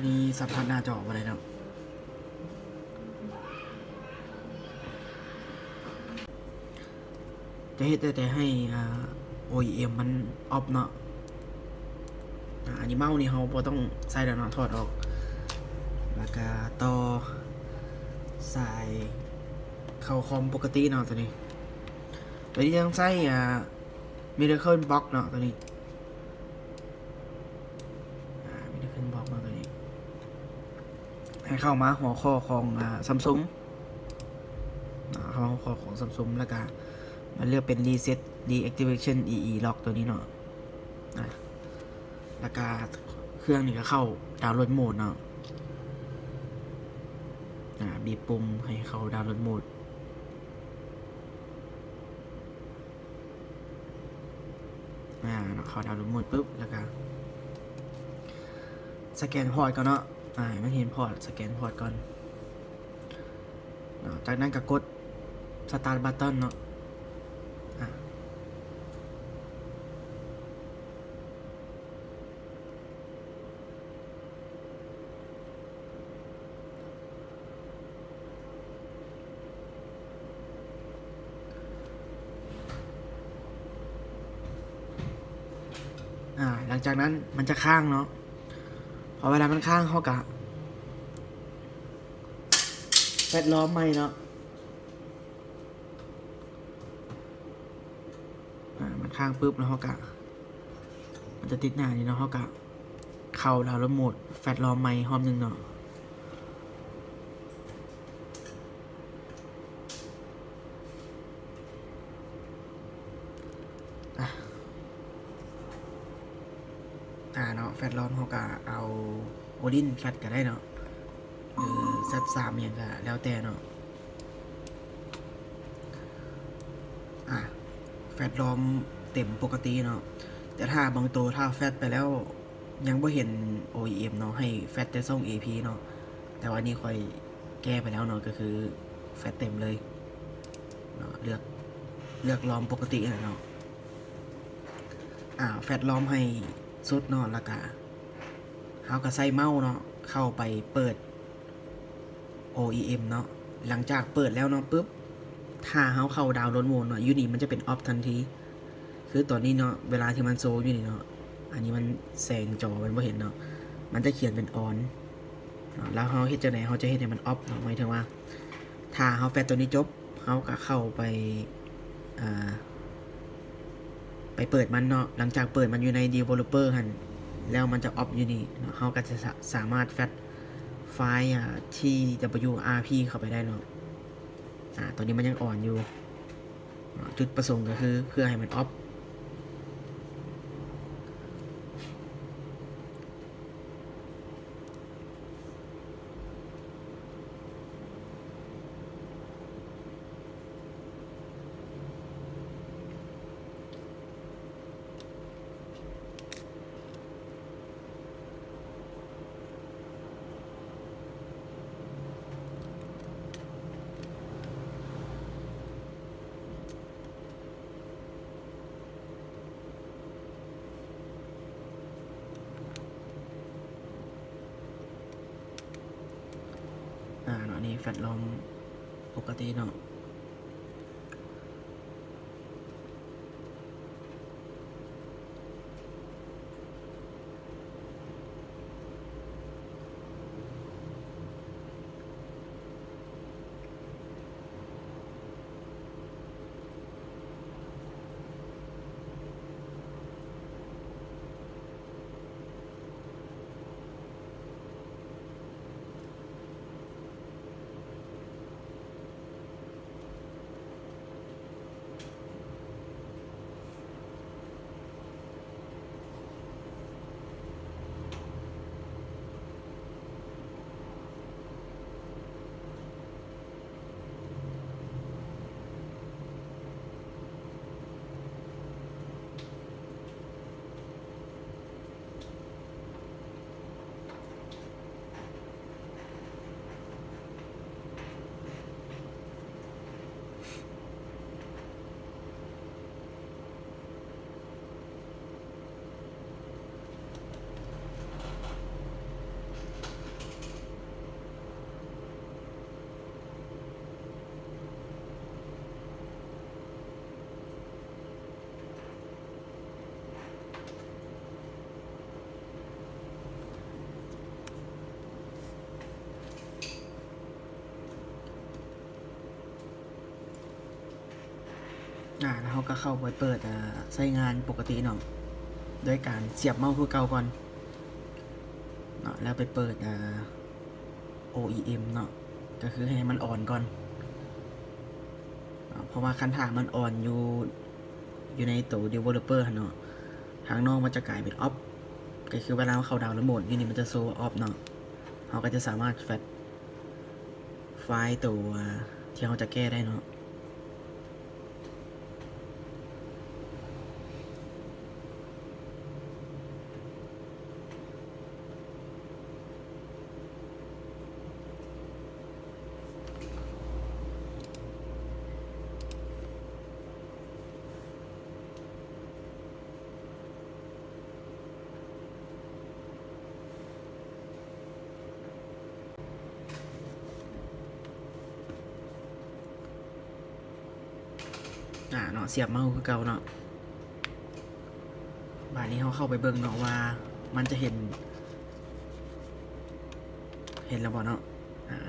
ນີ້ສຳຜັດໜ້າຈໍບໍ່ໄດ້ເນາະ. ຈະເຮັດແຕ່ ແຕ່ໃຫ້ ອ່າ ໂອອີເອັມມັນອອບເນາະ. ອ່າ ອັນນີ້ເມົານີ້ເຮົາບໍ່ຕ້ອງໃຊ້ແລ້ວເນາະ ຖອດອອກ ແລ້ວກະຕໍ່ສາຍເຂົ້າຄອມປົກກະຕິເນາະ. ໂຕນີ້ ໂຕນີ້ຕ້ອງໃຊ້ ອ່າ ມິເຣເຄິນບັອກເນາະ ໂຕນີ້ ອ່າ ມິເຣເຄິນບັອກເນາະ ໂຕນີ້ ໃຫ້ເຂົ້າມາຫົວຂໍ້ຂອງ ອ່າ ຊຳຊຸງເນາະ ເຂົ້າຫົວຂໍ້ຂອງຊຳຊຸງ ແລ້ວກະມາເລືອກເປັນ Reset Deactivation ອີ Lock ໂຕນີ້ເນາະ. ອ່າ ແລ້ວກະເຄື່ອງນີ້ກະເຂົ້າດາວໂຫຼດໂໝດເນາະ. ອ່າ ບີບປຸ່ມໃຫ້ເຂົ້າດາວໂຫຼດໂໝດ. ອ່າ ເຂົ້າດາວໂຫຼດໂໝດປຶບ ແລ້ວກະສະແກນພອດກ່ອນເນາະ. ອ່າ ໃຫ້ມັນເຫັນພອດ ສະແກນພອດກ່ອນເນາະ. ຈາກນັ້ນກະກົດ Start Button ເນາະ. ອ່າ ອ່າ ຫຼັງຈາກນັ້ນມັນຈະຄ້າງເນາະ. ພໍເວລາມັນຄ້າງ ເຮົາກະແຟດລອມໃໝ່ເນາະ. ອ່າ ມັນຄ້າງປຶບ ແລ້ວເຮົາກະ ມັນຈະຕິດໜ້ານີ້ເນາະ ເຮົາກະເຂົ້າດາວໂຫຼດໂໝດ ແຟດລອມໃໝ່ຮອບໜຶ່ງເນາະ. ອ່າ ອ່າ ເນາະ ແຟດລອມເຮົາກະເອົາໂອດິນແຟດກະໄດ້ເນາະ ຫຼື ແຊັດສາມ ອີ່ຫຍັງກະແລ້ວແຕ່ເນາະ. ອ່າ ແຟດລອມເຕັມປົກກະຕິເນາະ. ແຕ່ຖ້າບາງໂຕ ຖ້າແຟດໄປແລ້ວຍັງບໍ່ເຫັນໂອອີເອັມເນາະ ໃຫ້ແຟດແຕ່ຊ່ອງເອພີເນາະ. ແຕ່ວ່ານີ້ຂ້ອຍແກ້ໄປແລ້ວເນາະ ກະຄືແຟດເຕັມເລີຍເນາະ. ເລືອກ ເລືອກລອມປົກກະຕິຫັ້ນແຫຼະເນາະ. ອ່າ ແຟດລອມໃຫ້ສຸດເນາະ ແລ້ວກະເຮົາກະໃຊ້ເມົາເນາະ ເຂົ້າໄປເປີດ ໂອອີເອັມເນາະ. ຫຼັງຈາກເປີດແລ້ວເນາະປຶບ ຖ້າເຮົາເຂົ້າດາວໂຫຼດໂໝດເນາະ ຢູ່ນີ້ມັນຈະເປັນອອບທັນທີ. ຄືຕອນນີ້ເນາະ ເວລາທີ່ມັນໂຊຢູ່ນີ້ເນາະ ອັນນີ້ມັນແສງຈໍມັນບໍ່ເຫັນເນາະ ມັນຈະຂຽນເປັນອອນເນາະ. ແລ້ວເຮົາເຮັດຈັ່ງໃດ ເຮົາຈະເຮັດໃຫ້ມັນອອບເນາະ? ໝາຍເຖິງວ່າ ຖ້າເຮົາແຟດໂຕນີ້ຈົບ ເຮົາກະເຂົ້າໄປ ອ່າ ໄປເປີດມັນເນາະ. ຫຼັງຈາກເປີດມັນຢູ່ໃນ Developer ຫັ້ນ ແລ້ວມັນຈະອອບຢູ່ນີ້ເນາະ. ເຮົາກະຈະສາ ສາມາດແຟດໄຟລ໌ ອ່າ ທີດັບເບິນຢູອາພີ ເຂົ້າໄປໄດ້ເນາະ. ອ່າ ຕອນນີ້ມັນຍັງອອນຢູ່ເນາະ. ຈຸດປະສົງກະຄືເພື່ອໃຫ້ມັນອອບ. ອ່າ ເນາະ ນີ້ແຟດລອມປົກກະຕິເນາະ. ອ່າ ອ່າ ແລ້ວເຮົາກໍເຂົ້າໄປເປີດ ອ່າ ໃຊ້ງານປົກກະຕິເນາະ ດ້ວຍການສຽບເມົາຄືເກົ່າກ່ອນເນາະ ແລ້ວໄປເປີດ ອ່າ ໂອອີເອັມເນາະ ກໍຄືໃຫ້ມັນອອນກ່ອນເນາະ ເພາະວ່າຄັນຖ້າມັນອອນຢູ່ ຢູ່ໃນໂຕ developer ຫັ້ນເນາະ ທາງນອກມັນຈະກາຍເປັນ off ກໍຄືເວລາເຮົາເຂົ້າ download mode ຢູ່ນີ້ມັນຈະໂຊວ່າ off ເນາະ ເຮົາກໍຈະສາມາດ flash ໄຟລ໌ໂຕ ອ່າ ທີ່ເຮົາຈະແກ້ໄດ້ເນາະ. ອ່າ ເນາະ ສຽບເມົາຄືເກົ່າເນາະ. ບາດນີ້ເຮົາເຂົ້າໄປເບິ່ງເນາະວ່າມັນຈະເຫັນ ເຫັນແລ້ວບໍ່ເນາະ ອ່າ.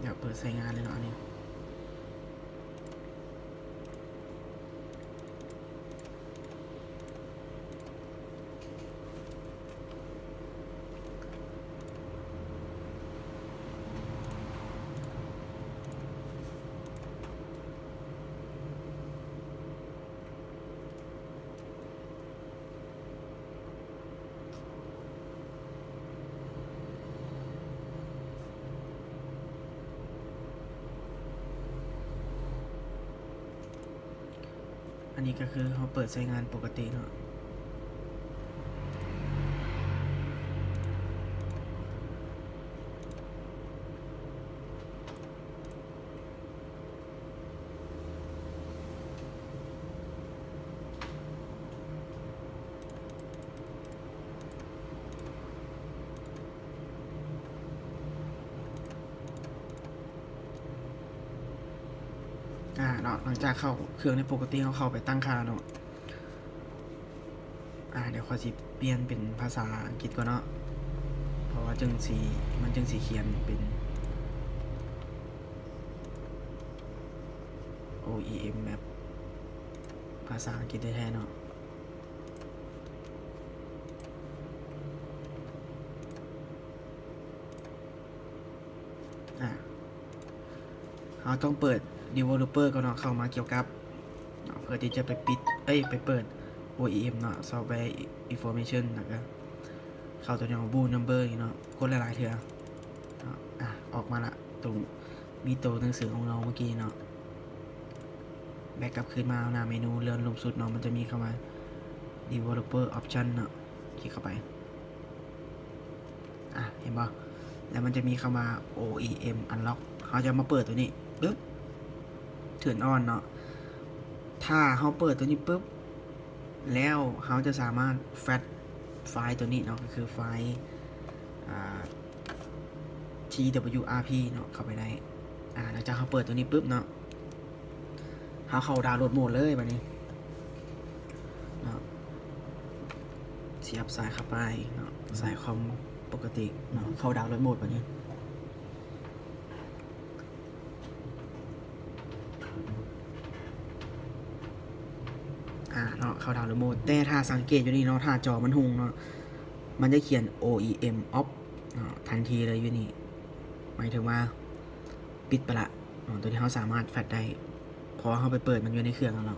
ດຽວເປີດໃຊ້ງານເລີຍເນາະ ອັນນີ້. ອັນນີ້ກໍຄືເຮົາເປີດໃຊ້ງານປົກກະຕິເນາະ. ອ່າ ເນາະ ຫຼັງຈາກເຂົ້າເຄື່ອງໃນປົກກະຕິ ເຮົາເຂົ້າໄປຕັ້ງຄ່າເນາະ. ອ່າ ດຽວຂ້ອຍຊິປ່ຽນເປັນພາສາອັງກິດກ່ອນເນາະ ເພາະວ່າຈຶ່ງຊິ ມັນຈຶ່ງຊິຂຽນເປັນ ໂອອີເອັມ ແບບພາສາອັງກິດແທ້ໆເນາະ. ອ່າ ເຮົາຕ້ອງເປີດ developer ກ່ອນເນາະ ເຂົ້າມາກ່ຽວກັບເນາະ ເພື່ອທີ່ຈະໄປປິດ ເອີຍ ໄປເປີດ ໂອອີເອັມ ເນາະ Software Information ແລ້ວກໍເຂົ້າຕົວນີ້ boot number ນີ້ເນາະ ກົດຫຼາຍໆເທື່ອເນາະ. ອ່າ ອອກມາລະ ຕົງ ມີໂຕໜັງສືຂອງເຮົາເມື່ອກີ້ເນາະ ແບັກກັບຄືນມາໜ້າເມນູ ເລື່ອນລຸ່ມສຸດເນາະ ມັນຈະມີຄຳວ່າ developer option ເນາະ ຄລິກເຂົ້າໄປ. ອ່າ ເຫັນບໍ່ ແລ້ວມັນຈະມີຄຳວ່າ ໂອອີເອັມ unlock ເຮົາຈະມາເປີດຕົວນີ້ປຶບ turn on ເນາະ. ຖ້າເຮົາເປີດຕົວນີ້ປຶບ ແລ້ວເຮົາຈະສາມາດ flash ໄຟລ໌ຕົວນີ້ເນາະ ກໍຄືໄຟລ໌ ອ່າ TWRP ເນາະ ເຂົ້າໄປໄດ້. ອ່າ ຫຼັງຈາກເຮົາເປີດຕົວນີ້ປຶບເນາະ ເຮົາເຂົ້າ download mode ເລີຍບາດນີ້ເນາະ ສຽບສາຍເຂົ້າໄປເນາະ ສາຍຄອມປົກກະຕິເນາະ ເຂົ້າ download mode ບາດນີ້. ອ່າ ເນາະ ເຂົ້າ download mode ແຕ່ຖ້າສັງເກດຢູ່ນີ້ເນາະ ຖ້າຈໍມັນຮຸ່ງເນາະ ມັນຈະຂຽນ ໂອອີເອັມ off ເນາະ ທັນທີເລີຍຢູ່ນີ້ ໝາຍເຖິງວ່າປິດໄປລະເນາະ ຕົວທີ່ເຮົາສາມາດ flash ໄດ້ ເພາະວ່າເຮົາໄປເປີດມັນຢູ່ໃນເຄື່ອງແລ້ວເນາະ.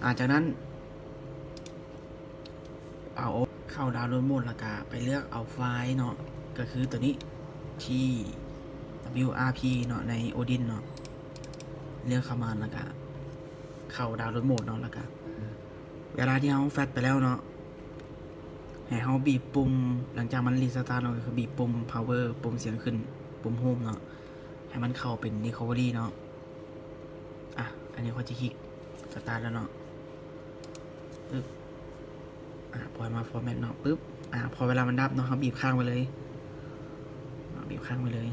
ອ່າ ຈາກນັ້ນ ເອົາເຂົ້າ download mode ແລ້ວກະໄປເລືອກເອົາໄຟລ໌ເນາະ ກໍຄືຕົວນີ້ TWRP ເນາະ ໃນ Odin ເນາະ ເລືອກເຂົ້າມາແລ້ວກະເຂົ້າ download mode ເນາະ ແລ້ວກະເວລາທີ່ເຮົາ flash ໄປແລ້ວເນາະ ໃຫ້ເຮົາບີບປຸ່ມ ຫຼັງຈາກມັນ restart ເນາະ ກໍຄືບີບປຸ່ມ power ປຸ່ມສຽງຂຶ້ນ ປຸ່ມ home ເນາະ ໃຫ້ມັນເຂົ້າເປັນ recovery ເນາະ. ອ່ະ ອັນນີ້ຂ້ອຍຈະຄລິກ start ແລ້ວເນາະ ປຶບ ອ່າ ປ່ອຍມາ format ເນາະ ປຶບ ອ່າ ພໍເວລາມັນດັບເນາະ ເຮົາບີບຄ້າງໄວ້ເລີຍເນາະ ບີບຄ້າງໄວ້ເລີຍ.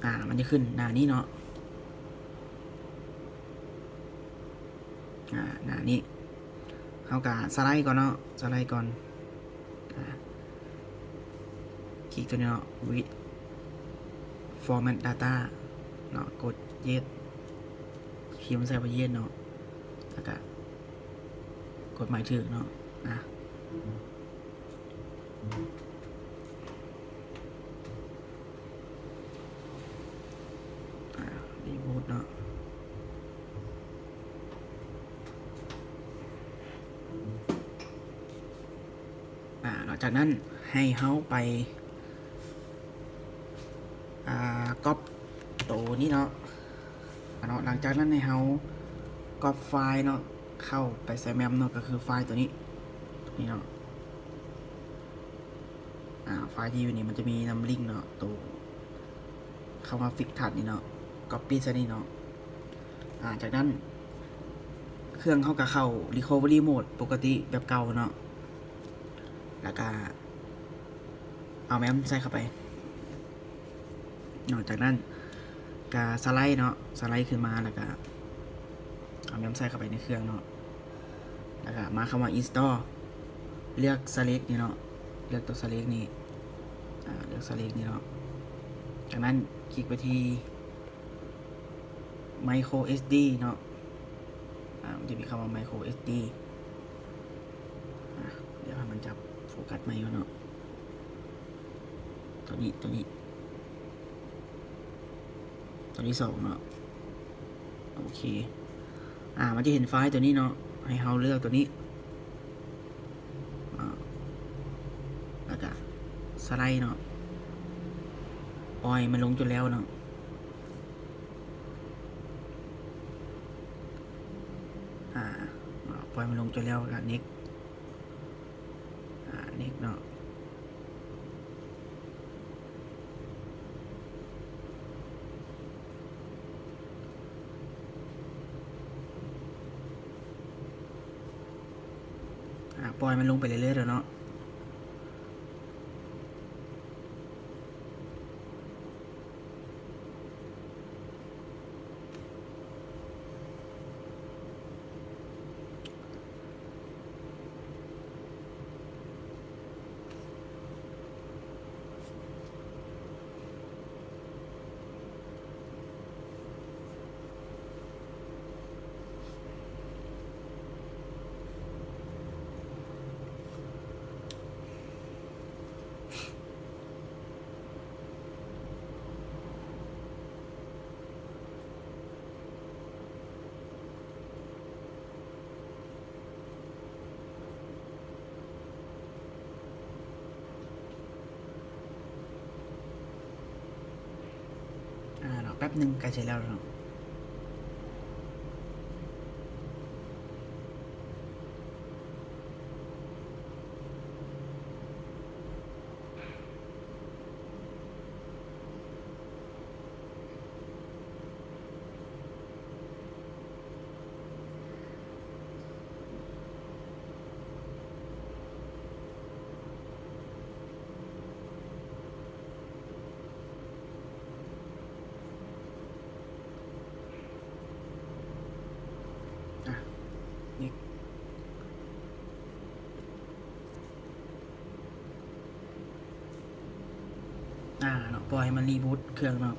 ອ່າ ມັນຈະຂຶ້ນໜ້ານີ້ເນາະ. ອາ ໜ້ານີ້ ເຮົາກະສະໄລກ່ອນເນາະ ສະໄລກ່ອນ ອາ ຄລິກຕົວນີ້ເນາະ with format data ເນາະ ກົດ yes ພິມໃສ່ວ່າ yes ເນາະ ແລ້ວກະກົດໝາຍຖືກເນາະ ອາ ອາ reboot ເນາະ ອາ ເນາະ ຈາກນັ້ນໃຫ້ເຮົາໄປ ອາ ກັອບໂຕນີ້ເນາະ ອາ ເນາະ ຫຼັງຈາກນັ້ນໃຫ້ເຮົາກັອບໄຟລ໌ເນາະ ເຂົ້າໄປໃສ່ map ເນາະ ກໍຄືໄຟລ໌ໂຕນີ້ ໂຕນີ້ເນາະ ອາ ໄຟລ໌ທີ່ຢູ່ນີ້ມັນຈະມີນຳລິ້ງເນາະ ໂຕ ຄຳວ່າ fix touch ນີ້ເນາະ copy ໃສ່ນີ້ເນາະ ອາ ຈາກນັ້ນເຄື່ອງເຮົາກໍເຂົ້າ recovery mode ປົກກະຕິແບບເກົ່າເນາະ ແລ້ວກະເອົາ map ໃສ່ເຂົ້າໄປເນາະ ຈາກນັ້ນກະສະໄລເນາະ ສະໄລຂຶ້ນມາ ແລ້ວກະເອົາ map ໃສ່ເຂົ້າໄປໃນເຄື່ອງເນາະ ແລ້ວກະມາຄຳວ່າ install ເລືອກ select ນີ້ເນາະ ເລືອກຕົວ select ນີ້ ອາ ເລືອກ select ນີ້ເນາະ ຈາກນັ້ນຄລິກໄປທີ່ micro SD ເນາະ ອາ ມັນຈະມີຄຳວ່າ micro SD ອາ ດຽວໃຫ້ມັນຈັບໂຟກັສໃໝ່ກ່ອນເນາະ ຕົວນີ້ ຕົວນີ້ ຕົວທີສອງເນາະ ໂອເຄ ອາ ມັນຈະເຫັນໄຟລ໌ຕົວນີ້ເນາະ ໃຫ້ເຮົາເລືອກຕົວນີ້ ອາ ແລ້ວກະສະໄລເນາະ ປ່ອຍມັນລົງຈົນແລ້ວເນາະ ອາ ປ່ອຍມັນລົງຈົນແລ້ວ ແລ້ວກະ next ອາ next ເນາະ ອາ ປ່ອຍມັນລົງໄປເລື້ອຍໆ ແລ້ວເນາະ ອາ ເນາະ ແປັບໜຶ່ງ ໃກ້ຊິແລ້ວແລ້ວເນາະ. ອ່ະ next. ອ່າ ເນາະ ປ່ອຍໃຫ້ມັນ reboot ເຄື່ອງເນາະ. ອ່າ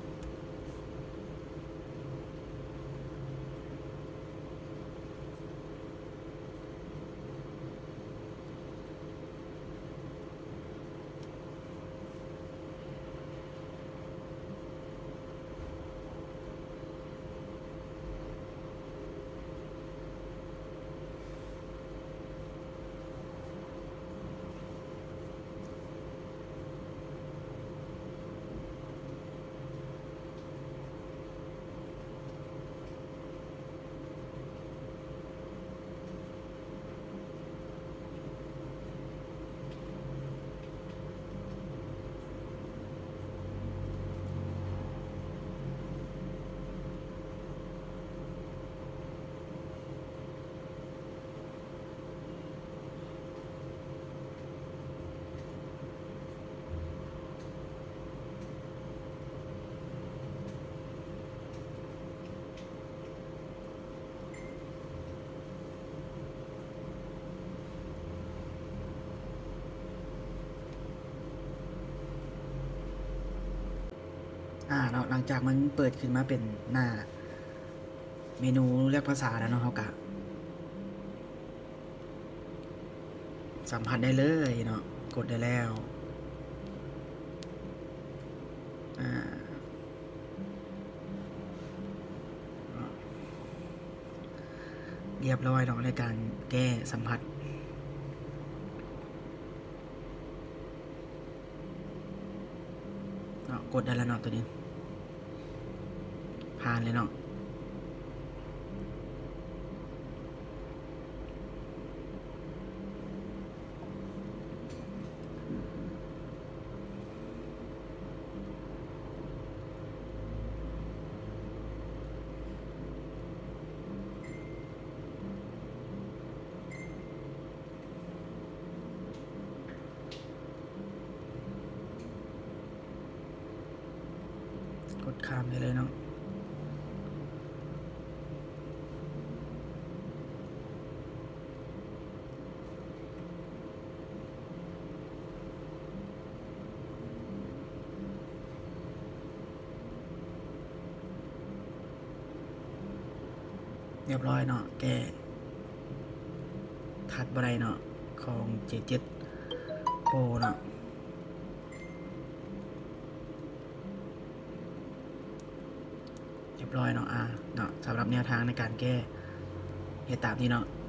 ອາເນາະ ຫຼັງຈາກມັນເປີດຂຶ້ນມາເປັນໜ້າເມນູເລືອກພາສາແລ້ວເນາະ ເຮົາກະສຳຜັດໄດ້ເລີຍເນາະ ກົດໄດ້ແລ້ວ ອາ ຮຽບຮ້ອຍເນາະ ໃນການແກ້ສຳຜັດເນາະ ກົດໄດ້ແລ້ວເນາະ ໂຕນີ້ຜ່ານເລີຍເນາະ. ກົດຂ້າມໄດ້ເລີຍເນາະ. ຮຽບຮ້ອຍເນາະ ແກ້ ທັດບໍ່ໄດ້ເນາະ ຂອງ ເຈ ເຈັດ ໂປຣ ເນາະ. ຮຽບຮ້ອຍເນາະ ອາ ເນາະ ສຳລັບແນວທາງໃນການແກ້ ເຮັດຕາມນີ້ເນາະ.